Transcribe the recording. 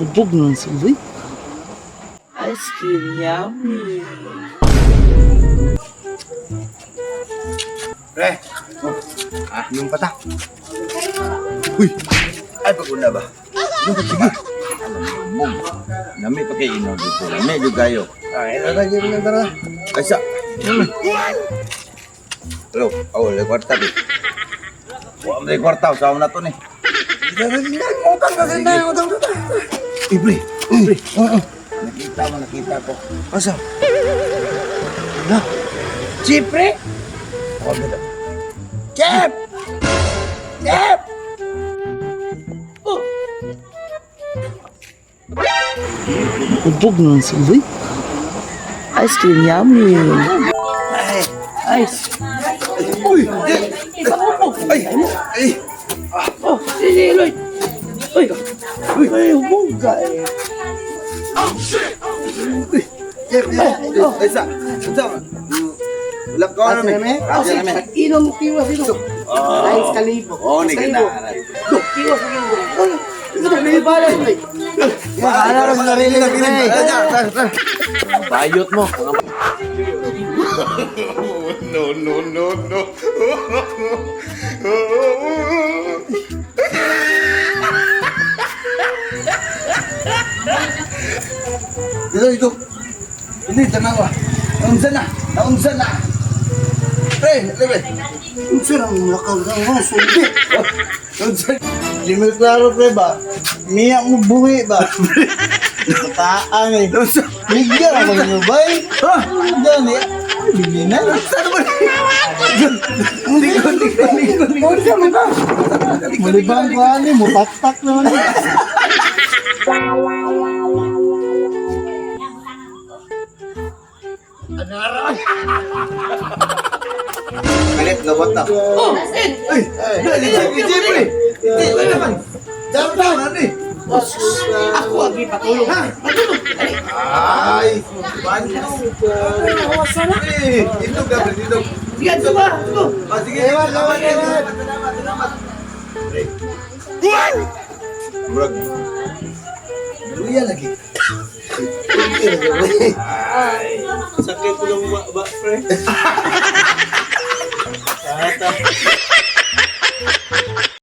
Ubog nun si Uy. Ice cream, yummy. Pre! Oh. Ah, yung pata. Uy! Ay, paguna ba? Sige. Mong, nami pa kay inaw dito. Nami jud kayo. Ay, tara, give na, tara. Ay sa. Hello, oh, le kwarta di. Wa man kwarta sa na to ni. Tara, sige. Utang ka, ganda. Utang, utang. Eh, pre, pre. Oo. Nakita mo, nakita ko. Asa? Na. Chip, pre? Ako ba? Chip! Chip! Ubog nun si Uy. Ice cream, yummy. Ice. Uy! Ay! Ay! Oh, si Lloyd. Uy, uy, ay, ubog ka eh. Chip, chip. Ay sa. Sa. Lakaw na mi. Oh, Asa na mi. Inom, tiwas ito. Ice kalibo. Oh, ni ganda. Tiwas ito. Ito, may balas, Lloyd. Bahala ra sa sarili na pre. Bayot mo. No, no, no, no. Dito, dito. Hindi, tanawa. Naunsa na. Naunsa na. Pre, pre. Unsa nang lakaw ka mo, sumbi. Naunsa. Jimmy Claro, pre ba? Miya mo buhi ba? Bataan eh. Naunsa. Bigyan ako nyo ba eh? Ha? Gani. Bigyan na. Naunsa naman. Likod, likod, likod, likod. Unsa man ba? Mulibang ko ani, mutaktak naman. Pilit, lobot na. Oh, Ed. Ay, ay, ay, pre. Hindi, wala naman. Dapat, ano eh. Ako ang ipatulog. Patulog. Dali. Ay, banyo. Eh, dito ka, pre, dito. Sige, ito ba? Ito. Ah, sige, salamat, salamat, salamat, salamat. Pre. Murag. Luya lagi. Sakit ko lang ba, pre? Tata.